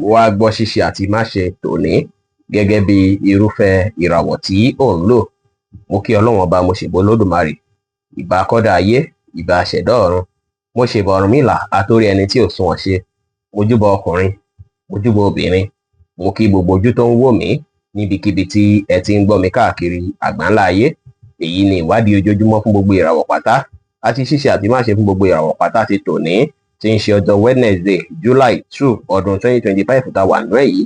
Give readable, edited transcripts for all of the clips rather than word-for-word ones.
Wá gbọ́ ṣíṣe àti máṣe tòní gẹ́gẹ́ bí irúfẹ́ ìràwọ̀ tí ò ń lò. Mo kí Ọlọ́run Ọba, mo ṣèbọ Olódùmarè, ìbà akọ́dá ayé, ìbà aṣẹ̀dá ọ̀run. Mo ṣèbà Ọ̀rúnmìlà, atórí ẹni tí ò sunwọ̀n ṣe. Mo júbà ọkùnrin, mo júbà obìnrin, mo kí gbogbo ojú tó ń wò mí níbikíbi tí ẹ ti ń gbọ́ mi káàkiri àgbáńlá ayé. Èyí ni ìwádìí ojoojúmọ́ fún gbogbo ìràwọ̀ pátá àti ṣíṣe àti máṣe fún gbogbo ìràwọ̀ pátá ti tòní, tí ń ṣe ọjọ́ Wednesday, July 2, ọdún 2025 tá a wà nínú ẹ̀ yìí.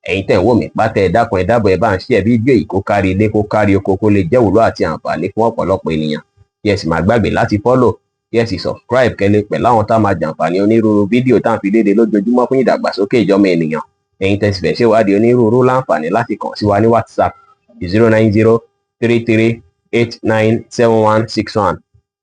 Ẹ̀yin tẹ̀ ń wò mí pátá, ẹ dákun, ẹ dábọ̀, ẹ bá ń share fídíò yìí kó kárí ilé, kó kárí oko, kó lè jẹ́ ìwúlò àti àǹfààní fún ọ̀pọ̀lọpọ̀ ènìyàn. Kí ẹ sì má gbàgbé láti follow, kí ẹ sì subscribe, kẹ́ lè pẹ̀lú àwọn tá a máa jàǹfààní onírúurú fídíò tá à ń fi léde lójoojúmọ́ fún ìdàgbàsókè ìjọmọ ènìyàn. Ẹ̀yin tẹ́ sì fẹ́ ṣèwádìí onírúurú, láǹfààní láti kàn sí wa ní WhatsApp, 09033897161.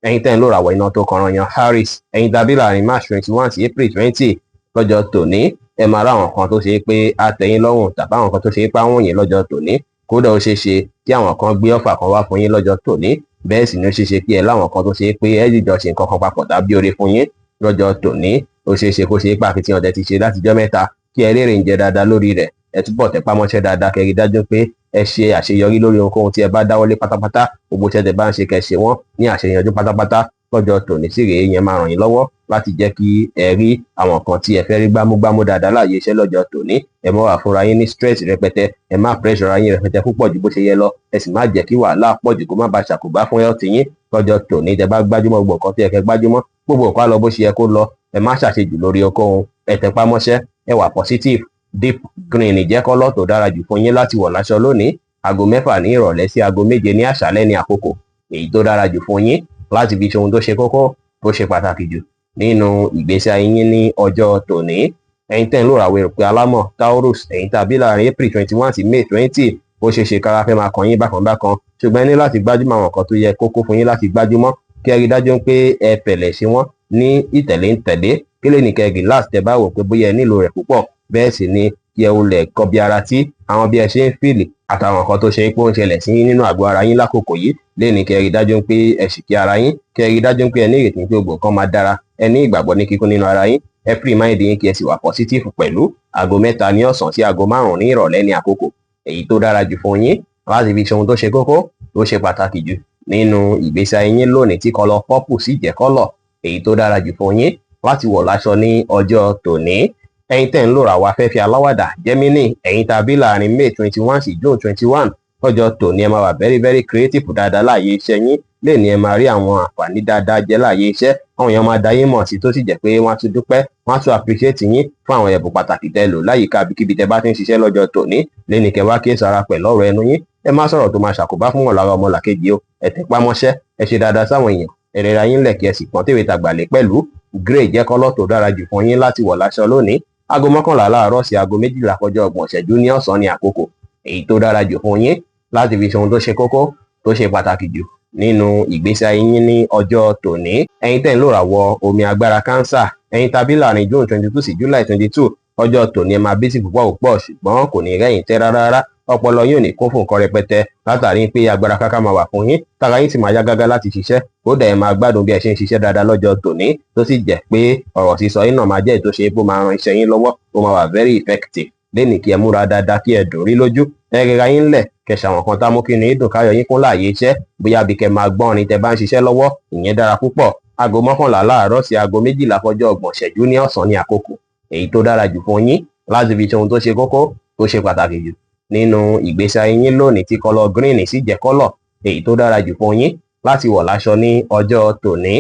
Ẹ̀yin tẹ́ ń lò ràwọ̀ iná tó kọran yan Aries, ẹ̀yin tàbí láàrin March 21 sí April 20, lọ́jọ́ tòní ẹ máa ráwọn kan tó ṣe é pé á tẹ́yín lọ́rùn tàbí àwọn kan tó ṣe é pé àwọn yín lọ́jọ́ tòní. Kódà ó ṣeé ṣe kí àwọn kan gbé offer kan wá fún yín lọ́jọ́ tòní. Bẹ́ẹ̀ sì ni ó ṣeé ṣe kí ẹ láwọn kan tó ṣe é pé ẹ jìjọ ṣe nǹkan kan papọ̀ tàbí oore fún yín lọ́jọ́ tòní. Ó ṣeé ṣe kó ṣe é pé akitiyan tẹ́ ti ṣe látijọ́ mẹ́ta, kí ẹ rèrè ń jẹ dáadáa lórí rẹ̀. Ẹ túbọ̀ tẹpá mọ́ṣẹ́ dáadáa, kẹ́ rí dájú pé ẹ ṣe àṣeyọrí lórí ohunkóhun tí ẹ bá dáwọ́lé pátápátá. Gbogbo iṣẹ́ tẹ́ bá ń ṣe, kẹ́ ṣe wọ́n ní àṣeyọjú pátápátá lọ́jọ́ tòní. Sì rèé, yẹn máa ràn yín lọ́wọ́ láti jẹ́ kí ẹ rí àwọn nǹkan tí ẹ fẹ́ rí gbámúgbámú dáadáa láàyè iṣẹ́ lọ́jọ́ tòní. Ẹ má wà fúnra yín ní stress rẹpẹtẹ, ẹ má pressure ara yín rẹpẹtẹ púpọ̀ ju bó ṣe yẹ lọ, ẹ sì má jẹ́ kí wàhálà pọ̀ jù kó má bàa ṣàkóbá fún health yín lọ́jọ́ tòní. Tẹ́ bá gbájúmọ́ gbogbo nǹkan tí ẹ fẹ́ gbájúmọ́, gbogbo nǹkan á lọ bó ṣe yẹ kó lọ. Ẹ má ṣàṣejù lórí ohunkóhun, ẹ tẹpá mọ́ṣẹ́, ẹ wà positive. Deep green jẹ́ colour tó dára jù fún yín láti wọ̀ láṣọ lónìí. Aago 6 ní ìrọ̀lẹ́ sí aago 7 ní àṣálẹ́ ní àkókò èyí tó dára jù fún yín láti fi ṣe ohun tó ṣe kókó, tó ṣe pàtàkì jù nínú ìgbésí ayé yín ní ọjọ́ tòní. Ẹ̀yin tẹ́ ń lò ràwọ̀ erùpẹ̀ alámọ̀ Taurus, ẹ̀yin tàbí láàrin April 21 sí May 20, ó ṣeé ṣe kára fẹ́ máa kàn yín bákan bákan, ṣùgbọ́n ẹ ní láti gbájúmọ́ àwọn nǹkan tó yẹ kókó fún yín láti gbájúmọ́, kí ẹ rí dájú pé ẹ fẹ̀lẹ̀ ṣe wọ́n ní ìtẹ̀lé ń tẹ̀lé. Kí lè ní kẹ́ relax tẹ́ bá wò pé bóyá ẹ nílò rẹ̀ púpọ̀. Bẹ́ẹ̀ sì ni kí ẹ wulẹ̀ kọbi ara tí àwọn bí ẹ ṣe ń feel àtàwọn nǹkan tó ṣe pé ó ń ṣẹlẹ̀ sí yín nínú àgọ́ ara yín lákòókò yìí. Lè ní kẹ́ rí dájú pé ẹ sì kí ara yín, kẹ́ rí dájú pé ẹ ní ìrètí pé gbogbo nǹkan máa dára. Ẹ ní ìgbàgbọ́ ní kíkún nínú ara yín, ẹ free mind yín, kí ẹ sì wà positive pẹ̀lú. Aago 3 ní ọ̀sán sí aago 5 ní ìrọ̀lẹ́ ní àkókò èyí tó dára jù fún yín láti fi ṣe ohun tó ṣe kókó, tó ṣe pàtàkì jù nínú ìgbésí ayé yín lónìí, tí colour purple sì jẹ́ colour èyí tó dára jù fún yín láti wọ̀ láṣọ ní ọjọ́ tòní. Ẹ̀yin tẹ́ ń lò ràwọ̀ afẹ́fẹ́ aláwàdà Gemini, ẹ̀yin tàbí láàrin May 21 sí June 21, lọ́jọ́ tòní ẹ máa wà very very creative dáadáa láàyè iṣẹ́ yín. Lè ní ẹ máa rí àwọn àǹfààní dáadáa jẹ láàyè iṣẹ́. Àwọn èèyàn máa dá yín mọ̀ sí, tó sì jẹ́ pé wọ́n á tún dúpẹ́, wọ́n á tún appreciate yín fún àwọn ẹ̀bùn pàtàkì tẹ́ lò láyìíká ibikíbi tẹ́ bá ti ń ṣiṣẹ́ lọ́jọ́ tòní. Lè ní kẹ́ wá kí sara pẹ̀lú ọ̀rọ̀ ẹnu yín. Ẹ má sọ̀rọ̀ tó máa ṣàkóbá fún wọn lára ọmọlàkejì o. Ẹ tẹpá mọ́ṣẹ́, ẹ ṣe dáadáa sáwọn èèyàn, ẹ rẹra yín lẹ̀, kí ẹ sì pọ́n tèwe tàgbà lé pẹ̀lú. Grey jẹ́ colour tó dára jù fún yín láti wọ̀ láṣọ lónìí. Aago 11 láàárọ̀ sí aago 12 kọjá 30 ìṣẹ́jú ní ọ̀sán ní àkókò èyí tó dára jù fún yín láti fi ṣe ohun tó ṣe kókó, tó ṣe pàtàkì jù nínú ìgbésí ayé yín ní ọjọ́ tòní. Ẹ̀yin tẹ́ ń lò ràwọ̀ omi agbára Cancer, ẹ̀yin tàbí láàrin June 22 sí July 22, ọjọ́ tòní ẹ máa busy púpọ̀ púpọ̀, ṣùgbọ́n kò ní rẹ́yìn tẹ́ rárá rárá. Ọpọlọ yóò ní kún fún nǹkan rẹpẹtẹ látàrí pé agbára káká máa wà fún yín, tára yín sì máa yá gágá láti ṣiṣẹ́. Kódà ẹ máa gbádùn bí ẹ ṣe ń ṣiṣẹ́ dáadáa lọ́jọ́ tòní, tó sì jẹ́ pé ọ̀rọ̀ sísọ yín náà máa jẹ́ ètò ṣe pé ó máa ran iṣẹ́ yín lọ́wọ́, ó máa wà very effective. Lẹ́nìí kí ẹ múra dáadáa, kí ẹ dùn rí lójú, ẹ rẹra yín lẹ̀, kẹ́ ṣàwọn kan tá mú kí inú yín dùn, káyọ̀ yín kún láàyè iṣẹ́. Bóyá bí kẹ́ máa gbọ́n orin tẹ́ bá ń ṣiṣẹ́ lọ́wọ́, ìyẹn dára púpọ̀. Aago 11 láàárọ̀ sí aago 12 kọjá 30 ìṣẹ́jú ní ọ̀sán ní àkókò èyí tó dára jù fún yín láti fi ṣe ohun tó ṣe kókó, tó ṣe pàtàkì jù nínú ìgbésí ayé yín lónìí, tí colour green sì jẹ́ colour èyí tó dára jù fún yín láti wọ̀ láṣọ ní ọjọ́ tòní.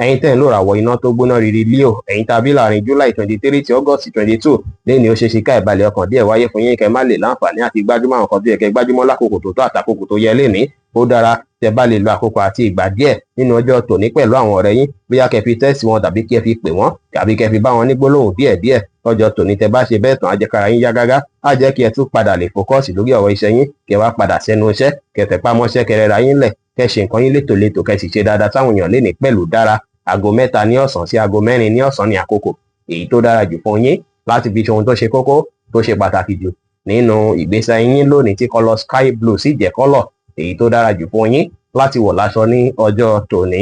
Ẹ̀yin tẹ́ ń lò ràwọ̀ iná tó gbóná riri Leo, ẹ̀yin tàbí láàrin July 23 tí August 22, lẹ́ni ó ṣe ṣe ká ìbalẹ̀ ọkàn díẹ̀ wáyé fún yín, kẹ́ má lè láǹfààní àti gbájúmọ́ àwọn kan tó yẹ kẹ́ gbájúmọ́ lákòókò tó tó àtàkókò tó yẹ. Lẹ́ni ó dára tẹ́ bá lè lo àkókò àti ìgbà díẹ̀ nínú ọjọ́ tòní pẹ̀lú àwọn ọ̀rẹ́ yín, bóyá kẹ́ fi text wọn tàbí kí ẹ fi pè wọ́n tàbí kẹ́ fi bá wọn ní gbólóhùn díẹ̀díẹ̀ lọ́jọ́ tòní. Tẹ́ bá ṣe bẹ́ẹ̀ tán, á jẹ́ kára yín yá gágá, á jẹ́ kí ẹ tún padà lè focus lórí ọ̀rọ̀ iṣẹ́ yín, kẹ́ wá padà sẹ́nu iṣẹ́, kẹ́ tẹpá mọ́ṣẹ́, kẹ́ rẹra yín lẹ̀, kẹ́ ṣe nǹkan yín létòlétò, kẹ́ sì ṣe dáadáa sáwọn èèyàn lénìí pẹ̀lú dára. Aago 3 ní ọ̀sán sí aago 4 ní ọ̀sán ní àkókò èyí tó dára jù fún yín láti fi ṣe ohun tó ṣe kókó, tó ṣe pàtàkì jù nínú ìgbésí ayé yín lónìí, tí colour sky blue sì jẹ́ colour èyí tó dára jù fún yín láti wọ̀ láṣọ ní ọjọ́ tòní.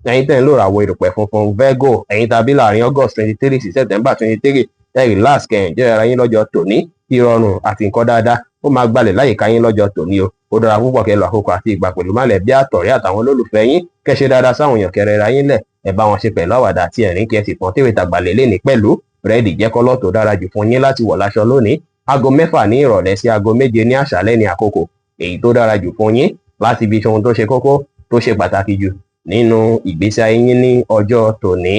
Ẹ̀yin tẹ́ ń lò ràwọ̀ erùpẹ̀ funfun Virgo, ẹ̀yin tàbí láàrin August 23 sí September 23, Ẹ relax, kẹ́ enjoy ara yín lọ́jọ́ tòní. Ìrọ̀rùn àti nǹkan dáadáa ó máa gbalẹ̀ láyìíká yín lọ́jọ́ tòní o. Ó dára púpọ̀ kẹ́ lọ àkókò àti ìgbà pẹ̀lú mọ̀lẹ́bí, àtọ̀rẹ́ àtàwọn olólùfẹ́ yín. Kẹ́ ṣe dáadáa sáwọn èèyàn, kẹ́ rẹra yín lẹ̀, ẹ bá wọn ṣe pẹ̀lú àwàdà àti ẹ̀rín, kí ẹ sì pọ́n tèwé tàgbàlẹ̀ lé ní pẹ̀lú. Red jẹ́ colour tó dára jù fún yín láti wọ̀ láṣọ lónìí. Aago 6 ní ìrọ̀lẹ́ sí aago 7 ní àṣálẹ́ ní àkókò èyí tó dára jù fún yín láti fi ṣe ohun tó ṣe kókó, tó ṣe pàtàkì jù nínú ìgbésí ayé yín ní ọjọ́ tòní.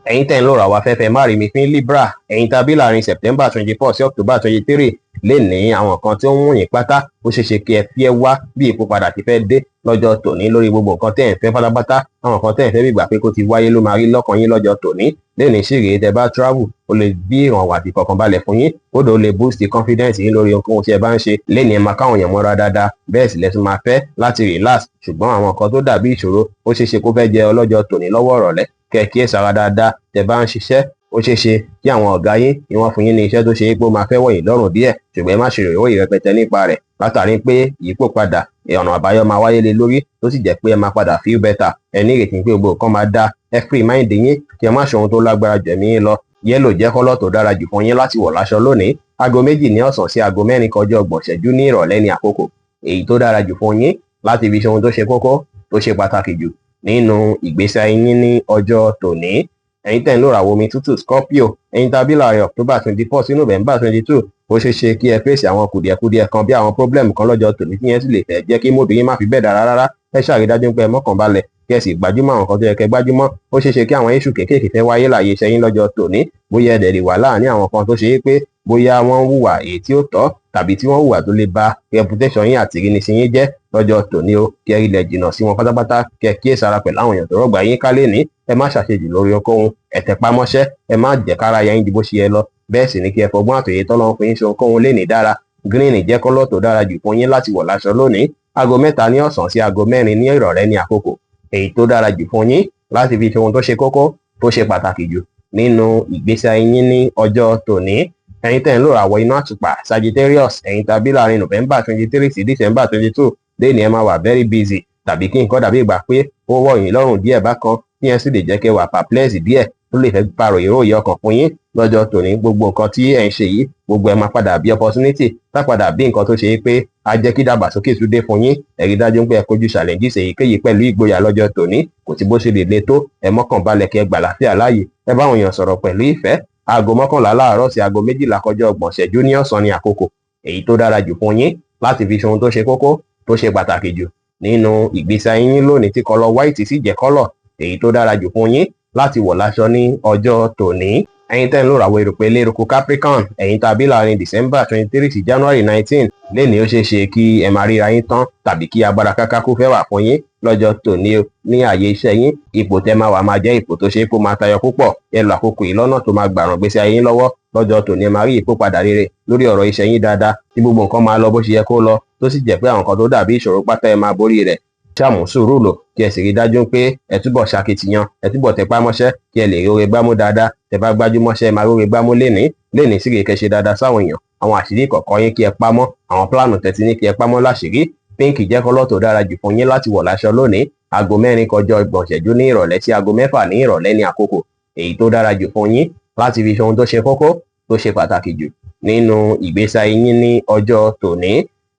Ẹ̀yin tẹ́ ń lò ràwọ̀ afẹ́fẹ́ má rí mi fín, Libra, ẹ̀yin tàbí láàrin September 24 sí October 23, lè ní àwọn kan tí ó ń wù yín pátá, ó ṣeé ṣe kí ẹ fi ẹ wá bí ipò padà ti fẹ́ dé lọ́jọ́ tòní lórí gbogbo nǹkan tẹ́ ẹ̀ ń fẹ́ pátápátá. Àwọn nǹkan tẹ́ ẹ̀ ń fẹ́ bí ìgbà pé kó ti wáyé ló máa rí lọ́kàn yín lọ́jọ́ tòní. Lẹ́ni sì rèé, tẹ́ bá travel, ó lè bí ìrànwọ́ àti ìfọ̀kànbalẹ̀ fún yín, kódà ó lè boost confidence yín lórí ohunkóhun tí ẹ bá ń ṣe. Lẹ́ni ẹ máa káwọn èèyàn mọ́ra dáadáa, bẹ́ẹ̀ sì lẹ́tún máa fẹ́ láti relax. Ṣùgbọ́n àwọn nǹkan tó dàbí ìṣòro, ó ṣeé ṣe kó fẹ́ jẹ ọlọ́jọ́ tòní lọ́wọ́ ìrọ̀lẹ́. Kẹ́ kíyèsára dáadáa tẹ́ bá ń ṣiṣẹ́. Ó ṣeé ṣe kí àwọn ọ̀gá yín ni wọ́n fún yín ní iṣẹ́ tó ṣe é pé ó máa fẹ́ wọ̀ yín lọ́rùn díẹ̀, ṣùgbọ́n ẹ má ṣe ìròyìn rẹpẹtẹ nípa rẹ̀, látàrí pé ìyípo padà, ọ̀nà àbáyọ máa wáyé lé lórí, tó sì jẹ́ pé ẹ máa padà feel better. Ẹ ní ìrètí pé gbogbo nǹkan máa dáa. Ẹ free mind yín, kí ẹ má ṣe ohun tó lágbára jù ẹ̀mí yín lọ. Yellow jẹ́ colour tó dára jù fún yín láti wọ̀ láṣọ lónìí. Aago 2 ní ọ̀sán sí aago 4 kọjá 30 ìṣẹ́jú ní ìrọ̀lẹ́ ní àkókò èyí tó dára jù fún yín láti fi ṣe ohun tó ṣe kókó, tó ṣe pàtàkì jù nínú ìgbésí ayé yín ní ọjọ́ tòní. Ẹ̀yin tẹ̀ ń lò ràwọ̀ omi tútù, Scorpio, ẹ̀yin tàbí láàrin October 24 sí November 22, ó ṣeé ṣe kí ẹ face àwọn kùdìẹ̀kudiẹ kan bí àwọn problem kan lọ́jọ́ tòní, tí yẹn sì lè fẹ́ jẹ́ kí mood yín má fi bẹ́ẹ̀ dára rárá. Ẹ ṣàrídájú pé ẹ mọ́kàn balẹ̀, kí ẹ sì gbájúmọ́ àwọn kan tó yẹ kẹ́ gbájúmọ́. Ó ṣeé ṣe kí àwọn issue kéékèèké fẹ́ wáyé láàyè iṣẹ́ yín lọ́jọ́ tòní. Bóyá ẹ dẹ̀ lè wà láàárín àwọn kan tó ṣe é pé bóyá wọ́n ń hùwà èyí tí ó tọ́ tàbí tí wọ́n hùwà tó lè ba reputation yín àti ìrínisí yín jẹ́ lọ́jọ́ tòní o, kí ẹ ilẹ̀ jìnnà sí wọn pátápátá, kí ẹ kíyèsára pẹ̀lú àwọn èèyàn tó rọ̀gbà yín ká lé ní. Ẹ má ṣàṣejù lórí ohunkóhun, ẹ tẹpá mọ́ṣẹ́, ẹ má jẹ́ kára ya yín ju bó ṣe yẹ lọ. Bẹ́ẹ̀ sì ni kí ẹ fọgbọ́n àtòyè tọ́lọ́run fún yín ṣe ohunkóhun lé ní dára. Green jẹ́ colour tó dára jù fún yín láti wọ̀ láṣọ lónìí. Aago 3 ní ọ̀sán sí aago 4 ní ìrọ̀lẹ́ ní àkókò èyí tó dára jù fún yín láti fi ṣe ohun tó ṣe kókó, tó ṣe pàtàkì jù nínú ìgbésí ayé yín ní ọjọ́ tòní. Ẹ̀yin tẹ́ ń lò àwọ̀ iná àtùpà, Sagittarius, ẹ̀yin tàbí láàrin November 23 sí December 22, lẹ́ni ẹ máa wà very busy tàbí kí nǹkan dàbí ìgbà pé ó wọ̀ yín lọ́rùn díẹ̀ bákan, tí yẹn sì lè jẹ́ kẹ́ wà perplex díẹ̀, tó lè fẹ́ parọ̀ ìròyìn ọkàn fún yín lọ́jọ́ tòní. Gbogbo nǹkan tí ẹ̀ ń ṣe yìí, gbogbo ẹ̀ máa padà bí opportunity, tá padà bí nǹkan tó ṣe é pé á jẹ́ kí dàgbàsókè tún dé fún yín. Ẹ rí dájú pé ẹ kojú challenges èyíkéyìí pẹ̀lú ìgboyà lọ́jọ́ tòní. Kò sí bó ṣe lè le tó, ẹ mọ́kàn balẹ̀, kí ẹ gbà láfíà láàyè, ẹ bá àwọn èèyàn sọ̀rọ̀ pẹ̀lú ìfẹ́. Aago 11 láàárọ̀ sí aago 12 kọjá 30 ìṣẹ́jú ní ọ̀sán ní àkókò èyí tó dára jù fún yín láti fi ṣe ohun tó ṣe kókó, tó ṣe pàtàkì jù nínú ìgbésí ayé yín lónìí, tí colour white sì jẹ́ colour èyí tó dára jù fún yín láti wọ̀ láṣọ ní ọjọ́ tòní. Ẹ̀yin tẹ́ ń lò ràwọ̀ erùpẹ̀ eléruku, Capricorn, ẹ̀yin tàbí láàrin December 23 sí January 19, lẹ́ni ó ṣeé ṣe kí ẹ máa ríra yín tán tàbí kí agbára káká kó fẹ́ wà fún yín lọ́jọ́ tòní ní ààyè iṣẹ́ yín. Ipò tẹ́ máa wà máa jẹ́ ipò tó ṣe é kó máa tayọ púpọ̀. Ẹ lo àkókò yìí lọ́nà tó máa gbàràn gbèsè ayé yín lọ́wọ́ lọ́jọ́ tòní. Ẹ máa rí ìpò padà rere lórí ọ̀rọ̀ iṣẹ́ yín dáadáa, tí gbogbo nǹkan máa lọ bó ṣe yẹ kó lọ, tó sì jẹ́ pé àwọn nǹkan tó dàbí ìṣòro pátá, ẹ máa borí rẹ̀. Ṣàmú sùúrù lò, kí ẹ sì rí dájú pé ẹ túbọ̀ ṣakitiyan, ẹ túbọ̀ tẹpá mọ́ṣẹ́, kí ẹ lè rí oore gbámú dáadáa. Tẹ bá gbájú mọ́ṣẹ́, ẹ máa rí oore gbámú lénìí. Lénìí sì rèé, kẹ́ ṣe dáadáa sáwọn èèyàn. Àwọn àṣírí kọ̀ọ̀kan yín, kí ẹ pamọ́. Àwọn plan tẹ́tí ní, kí ẹ pamọ́ láṣìírí. Pink jẹ́ colour tó dára jù fún yín láti wọ̀ láṣọ lónìí. Aago 4 kọjá 30 ìṣẹ́jú ní ìrọ̀lẹ́ sí aago 6 ní ìrọ̀lẹ́ ní àkókò èyí tó dára jù fún yín láti fi ṣe ohun tó ṣe kókó, tó ṣe pàtàkì jù nínú ìgbésí ayé yín ní ọjọ́ tòní.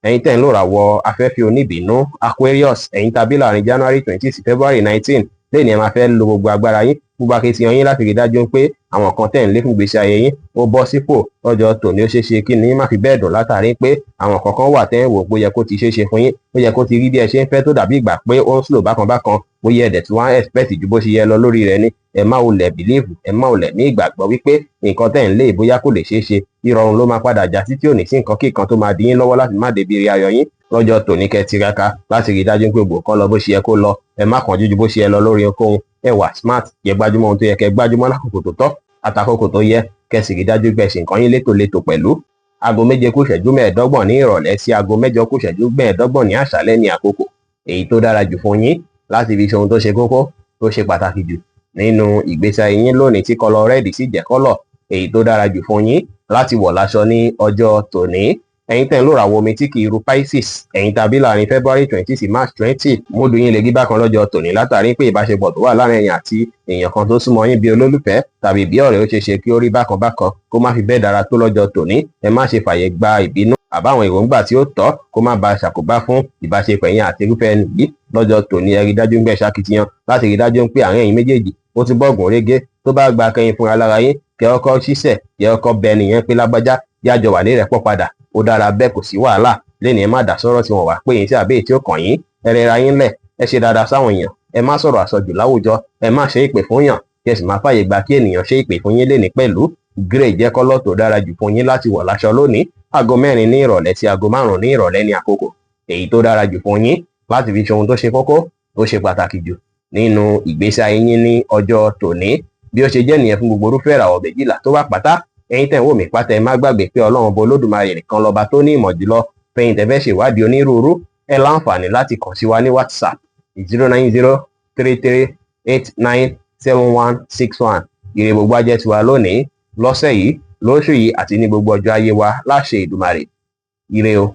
Ẹ̀yin tẹ́ ń lò ràwọ̀ afẹ́fẹ́ oníbínú, Aquarius, ẹ̀yin tàbí láàrin January 20 sí February 19, lẹ́yìn ẹ máa fẹ́ lo gbogbo agbára yín, gbogbo akitiyan yín láti rí dájú pé àwọn kan tẹ̀ ń lé fún ìgbésí ayé yín ó bọ́ sípò lọ́jọ́ tòní. Ó ṣeé ṣe kí ni má fi bẹ́ẹ̀ dùn, látàrí pé àwọn kankan wà tẹ́ ń wò pé ó yẹ kó ti ṣeé ṣe fún yín, ó yẹ kó ti rí bí ẹ ṣe ń fẹ́, tó dàbí ìgbà pé ó ń slow bákan bákan. Bóyá ẹ̀dẹ̀ tí wọ́n á expect ju bó ṣe yẹ lọ lórí rẹ̀ ni. Ẹ má wulẹ̀ believe, ẹ má wulẹ̀ ní ìgbàgbọ́ wípé nǹkan tẹ̀ ń lé bóyá kò lè ṣeé ṣe. Ìrọ̀rùn ló máa padà já sí, tí ò ní sí nǹkan kíkan tó máa dí yín lọ́wọ́ láti má débi ire ayọ̀ yín lọ́jọ́ tòní. Kẹ́ tiraka láti rí dájú pé gbogbo nǹkan lọ bó ṣe yẹ kó lọ. Ẹ má kánjú ju bó ṣe yẹ lọ lórí ohunkóhun. Ẹ wà smart, yẹ gbájúmọ́ ohun tó yẹ kẹ́ gbájúmọ́ lákòókò tó tọ́ àtàkókò tó yẹ, kẹ́ sì rí dájú pé ẹ ṣe nǹkan yín létòlétò pẹ̀lú. Aago 7 kù ìṣẹ́jú 25 ní ìrọ̀lẹ́ sí aago 8 kù ìṣẹ́jú 25 ní àṣálẹ́ ní àkókò èyí tó dára jù fún yín láti fi ṣe ohun tó ṣe kókó, tó ṣe pàtàkì jù nínú ìgbésí ayé yín lónìí, tí colour red sì jẹ́ colour èyí tó dára jù fún yín láti wọ̀ láṣọ ní ọjọ́ tòní. Ẹ̀yin tẹ́ ń lòràwọ̀ omi tí kì í ru, Pisces, ẹ̀yin tàbí láàrin February 20 sí March 20, mood yín lè rí bákan lọ́jọ́ tòní látàrí pé ìbáṣepọ̀ tó wà láàrin ẹ̀yin àti èèyàn kan tó súnmọ́ yín bí olólùfẹ́ tàbí bí ọ̀rẹ́, ó ṣe ṣe kí ó rí bákan bákan, kó má fi bẹ́ẹ̀ dára tó lọ́jọ́ tòní. Ẹ má ṣe fàyè gba ìbínú àbáwọn èròǹgbà tí ó tọ́ kó má ba ṣàkóbá fún ìbáṣepọ̀ ẹ̀yin àti irúfẹ́ ẹni yìí lọ́jọ́ tòní. Ẹ rí dájú ń gbẹ ṣakitiyan láti rí dájú pé àárín ẹ̀yin méjèèjì ó ti bọ́ọ̀gùn régé. Tó bá gba kẹyìn fúnra lára yín, kẹ ọkọ ṣíṣẹ̀, kẹ ọkọ bẹ nìyẹn pé lágbájá, yájọ wà ní ìrẹ́pọ̀ padà, ó dára bẹ́ẹ̀, kò sí wàhálà lẹ́nu. Ẹ má dá sọ́rọ̀ tí wọ́n wà pé yín sí àbí tí ó kàn yín. Ẹ rẹra yín lẹ̀, ẹ ṣe dáadáa sáwọn èèyàn, ẹ má sọ̀rọ̀ àsọjù láwùjọ, ẹ má ṣe ìpè fún yàn, kí ẹ sì má fàyè gba kí ènìyàn ṣe ìpè fún yín lénìí. Pẹ̀lú grey jẹ́ colour tó dára jù fún yín láti wọ̀ láṣọ lónìí. Aago 4 ní ìrọ̀lẹ́ sí aago 5 ní ìrọ̀lẹ́ ní àkókò èyí tó dára jù fún yín láti fi ṣe ohun tó ṣe kókó, tó ṣe pàtàkì jù nínú ìgbésí ayé yín ní ọjọ́ tòní. Bí ó ṣe jẹ́ nìyẹn fún gbogbo irúfẹ́ ìràwọ̀ 12 tó wà pátá. Ẹ̀yin tẹ́ ń wò mí pátá, ẹ má gbàgbé pé Ọlọ́run Ọba Olódùmarè nìkan lọ́ba tó ní ìmọ̀ jùlọ. Fẹ̀yìn tẹ́ fẹ́ ṣèwádìí onírúurú, ẹ láǹfààní láti kàn sí wa ní WhatsApp, 09033897161. Ire gbogbo ajẹ́ tiwa lónìí, lọ́sẹ̀ yìí, lóṣù yìí àti ní gbogbo ọjọ́ ayé wa láṣẹ Ìdùmarè. Ire o.